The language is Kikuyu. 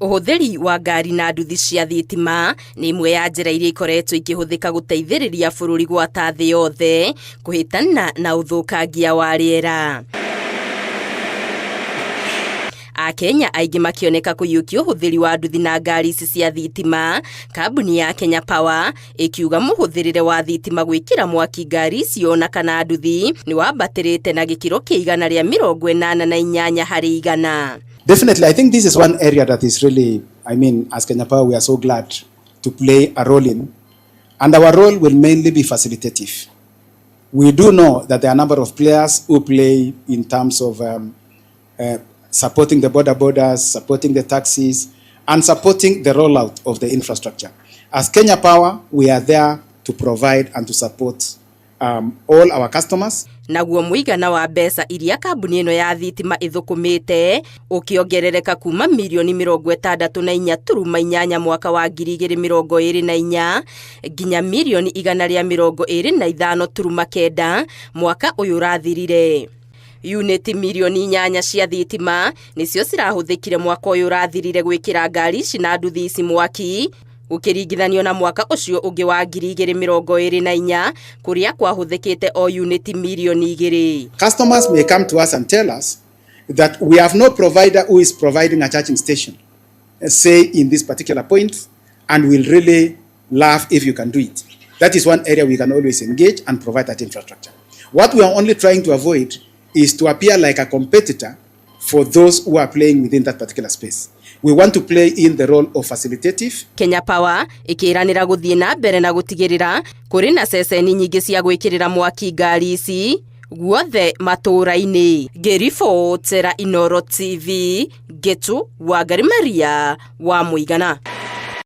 Ũhũthĩri wa ngari na nduthi cia thitima nĩ imwe ya njĩra iria ikoretwo ikĩhũthĩka gũteithĩrĩria bũrũri gwata thĩ yothe kũhĩtana na ũthũkangia wa rĩera. Akenya aingĩ makĩoneka kũiyũkia ũhũthĩri wa nduthi na ngari ici cia thitima, kambuni ya Kenya Power ĩkiuga mũhũthĩrĩre wa thitima gwĩkĩra mwaki ngari icio na kana nduthi nĩ wambatĩrĩte na gĩkĩro kĩa 88%. Definitely, I think this is one area that is really, I mean, as Kenya Power, we are so glad to play a role in. And our role will mainly be facilitative. We do know that there are a number of players who play in terms of supporting the boda bodas, supporting the taxis, and supporting the rollout of the infrastructure. As Kenya Power, we are there to provide and to support all our customers. Naguo mũigana wa mbeca iria kambuni ĩno ya thitima ĩthũkũmĩte ũkĩongerereka kuma mirioni 64.8 mwaka wa 2024 nginya mirioni 125.9 mwaka ũyũ ũrathirire. Uniti mirioni 8 cia thitima nĩcio cirahũthĩkire mwaka ũyũ ũrathirire gwĩkĩra ngari ici na nduthi ici mwaki, gũkĩringithanio na mwaka ũcio ũngĩ wa 2024 kũrĩa kwahũthĩkĩte o uniti mirioni 2. Customers may come to us and tell us that we have no provider who is providing a charging station, say in this particular point, and we'll really love if you can do it. That is one area we can always engage and provide that infrastructure. What we are only trying to avoid is to appear like a competitor for those who are playing within that particular space. We want to play in the role of facilitative. Kenya Power ĩkĩranĩra gũthiĩ na mbere na gũtigĩrĩra kũrĩ na ceceni nyingĩ cia gwĩkĩrĩra mwaki ngari ici guothe matũũra-inĩ. Ngĩribotera Inooro TV, Ngetu Wangari Maria wa Mũigana.